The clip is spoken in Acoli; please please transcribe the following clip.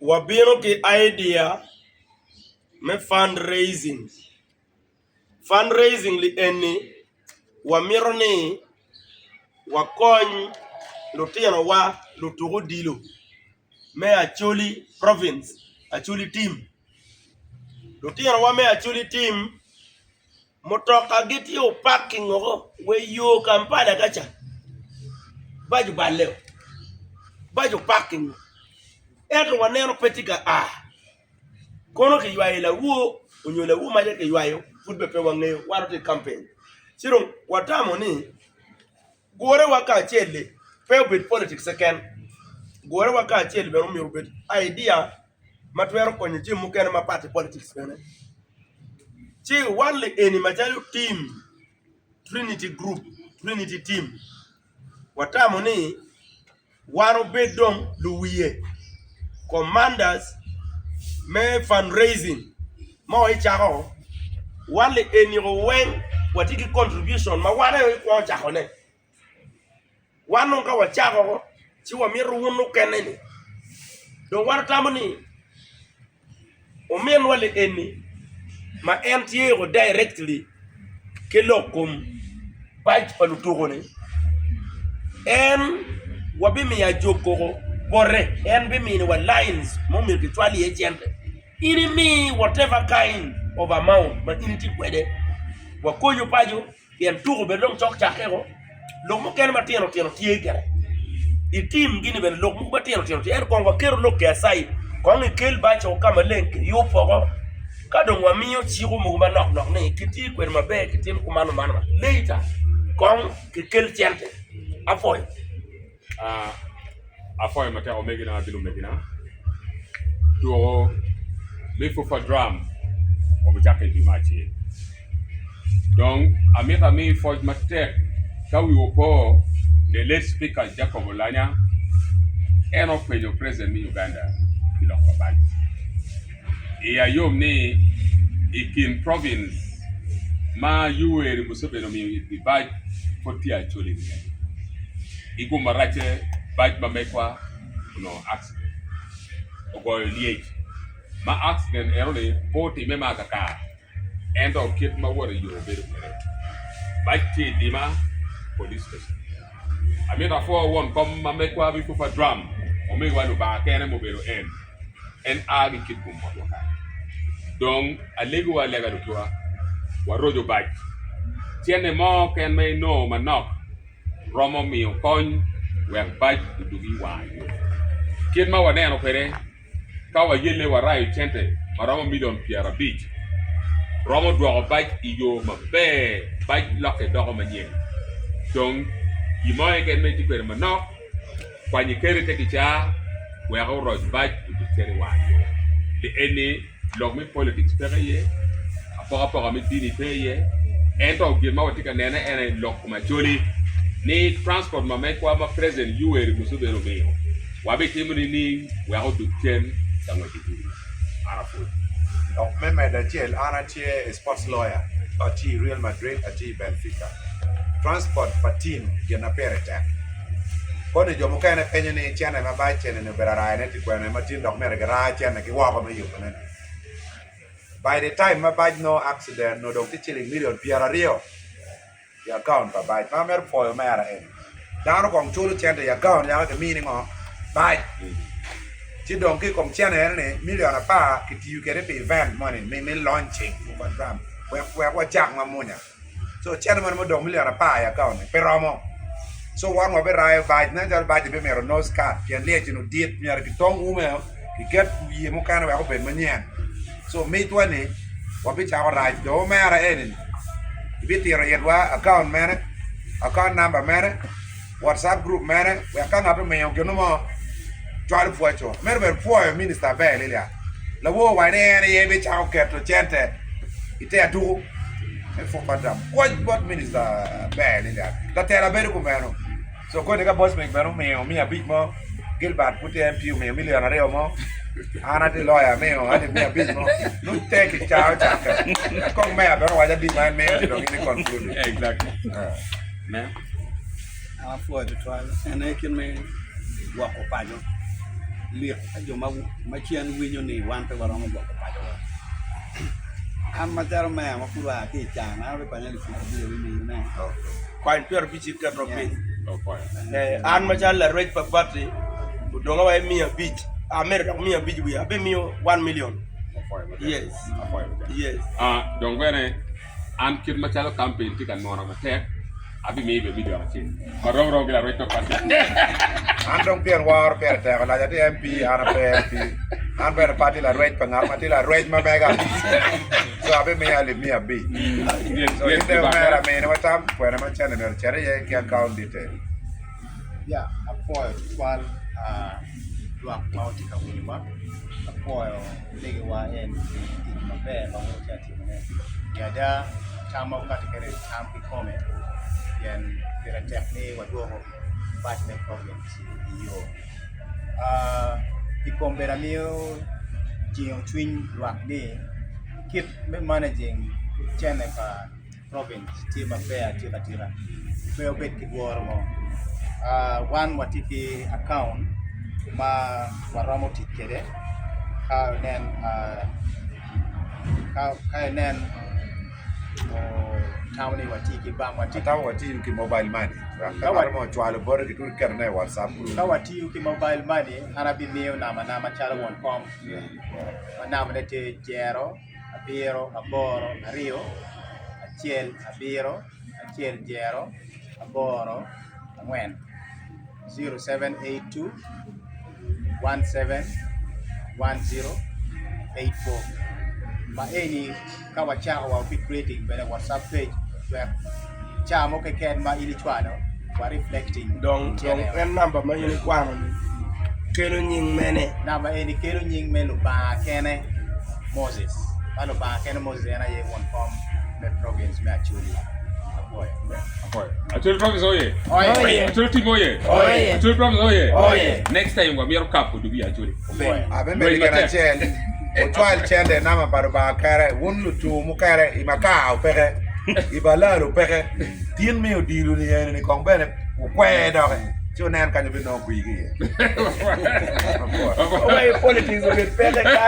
Wabino ki idea me fund raising. Fund raising li eni wamito ni wakony lutinowa lutuk odilo me Acholi province, Acholi team. Lutinowa me Acholi team mutoka gitye opaking woko wa i yo Kampala ka ca bac oballe o bac opaking ento waneno pe tye ka a kono kiywayo lawor nyo lawor maca kiywayo pud bene pe wangeyo wan watye i kampen ci dong watamo ni gurewa kacel-li pe obed politics keken gurewa kacel bene myero obed idea ma twero konyo jami mukene mapat ki politics bene ci wan li eni macalo team trinity group trinity team watamo ni wan obed dong luwiye, commanders, me fundraising ma wacako wan li eniko weng watye ki contribution ma wan aye wakwongo cakone. Wan dong ka wacako ci wamito wun mukene-ni dong wan watamo ni Ominwa li eni ma en tye o directly ki lok kom bac pa lutuku-ni en wabimiyo ajog koko bote en biminiwa lines ma omyero kicwal iye cente in imi whatever kind of amount ma in itye kwede wakonyu paco. Pien tuko bene dong cok cakke-o, lok mukene matino tino tye gire. I tim gini bene lok mogo matino tino tye, ento kong waketo lok-ki aside, kong ikel baco ka maleng kiyub woko, ka dong wamiyo ciko mogo manok nok ni kiti kwede maber kitim kuman kuman later kong kikel cente. Apwoyo. Apwoyo matek omegina ki lumegina, tuko me Fufa Drum obicakke i dwe me acel. Dong amito ami pwoc matek ka wiwu opo the late Speaker Jacob Olanya en openyo President me Uganda pi lok pa bac. Iya yom ni i kin province ma Yoweri Museveni omiyo itgi bac pwod tye Acholi keken. I gum maracce bac ma megwa onongo accident ogoyo lyec ma accident enoni pe otimme ma kakare ento kit ma wot i yo bedo kwede bac tye i dima police station. Amito apwo won kom ma megwa me Fufa Drum omiwa Lubanga kene mubedo en en a ki kit gum botwa kany. Dong alegowa alega lutwa waroco bac cente mo keken ma inongo manok romo miyo kony wek bac odug i wang yo. Kit ma waneno kwede, ka wayelle warayo cente ma romo milion 50, romo dwoko bac i yo maber, bac lokke doko manyen. Dong, gin mo keken ma itye kwede manok, kwany iket i te kicaa wek oroc bac odug cen i wang yo. Li eni. lok me politics peke iye, apokapoka me dini pe iye, ento gin ma watye ka nene en aye lok kom Acholi ni transport ma megwa ma President Yoweri Museveni omiyo wabitimo nining wek odug cen ka ngwec i gudo. An apwoyo. Dok me medo acel, an atye i sports lawyer, atye i Real Madrid, atye i Benfica. Transport pa team gin ma pire tek. Koni jo mukene penyo ni cene ma bac cene-ni obedo arayane tye kwene ma tin dok myero giraa cene ki woko me yubone. By the time ma bac nongo accident nongo dong tye ciling million 20 i account pa bac. Ma amito pwoyo omera eni, dano kong culo cente i account yaka kimini ngo? Bac. Ci dong ki i kom cene eno-ni million apar kitiyo kwede pi event moni me launching wek wacak mamunya. So cente moni mudong milion apar i akaunt ni pe romo. So wan wabirayo bac nen calo bac ni bimito nose card pien lyec eni odit myero kitong ume kiket wiye mukene wek obed manyen. So micwa ni wabicako rac dong omera eni ni ibitito itwa akaunt mene, akaunt namba mene. WhatsApp group mere wek ka ngat omiyo gin mo cwalo pwoco. Meno bene pwoyo minista aber Lilian. Lawor owaco ni en aye bicako keto cente i te aduku me puk pa dam. Pwoc bot minista aber Lilian. Latela bedo kumeno. So koni ka Bosmic bene omiyo 500 mo, Gilbert pud tye MP omiyo milion aryo mo, an atye lawyer amiyo alip 500 mo, nongo te kica ocakke. Kong meya bene owaco adi ma en miyo ci dong in i conclude. Exactly. An apwoyo tutwal en aye kit me gwoko paco. lik ka jo ma cen winyo ni wan pe waromo gwoko pacowa. An macalo meya ma pud oa ki i can, an abikwanyo alip pyerabic abimiyone. Kwany pyerabic iketo piny. An macalo larwec pa pati odonga wa 500, amedo dok 500 wiye abimiyo one million. Yes. Yes. Dong bene An kit macalo kampen tye ka nwono matek, abimiyo bene milion acel ma rom rom ki larwec pa pati. An dong pien woro pire tek olac atye MP, an ape MP. An bene pe atye larwec pa ngat ma tye larwec ma mega. So abimiyo alip 500. So in dong omera miniwa tam kwene ma cente myero ocit iye ki account detail. Ya, apwoyo tutwal lwak ma watye ka winyowa, apwoyo omegiwa en pi tic maber ma wun wutye ka timone. I ada, tam ma wukati kwede ni tam kikome pien pire tek ni wadwoko bac me province i yo. Pi kom bene amiyo jingo cwiny lwak ni kit me managing cene pa province tye maber atika tika pe wubed ki lworo mo wan watye ki akaunt ma waromo tic kwede ka inen ka inen tamo ni watye ki bank Atamo watiyo ki mobile money wek ka ngat mo ocwalo bote kitwero ketone i WhatsApp group. Ka watiyo ki mobile money an abimiyo nambana macalo won kom ma nambane tye jero abiro aboro aryo acel abiro acel jero aboro angwen 0782 17 10 84 ma eni ka wacako wa bi creating bene whatsapp page wek ca mo keken ma in icwalo wa reflecting Dong dong en namba ma in ikwano ni kelo nying mene? Namba eni kelo nying me Lubanga kene Moses ma Lubanga kene Moses en aye won kom me province me Acholi. Apwoyo. Apwoyo. Acholi province oye. Oye. Acholi team oye. Oye. Acholi province oye. Oye. Next time wamito cup odugi i Acholi. Obedo. Abimedo gin acel, wucwal cente i namba pa Lubanga kere, wun lutur mukene i Makar wupeke, i Balal wupeke, tin me odilo ni eni ni kong bene wukwer doki ci wunen kany wubinongo kwir ki iye. Wai politics obed peke kany.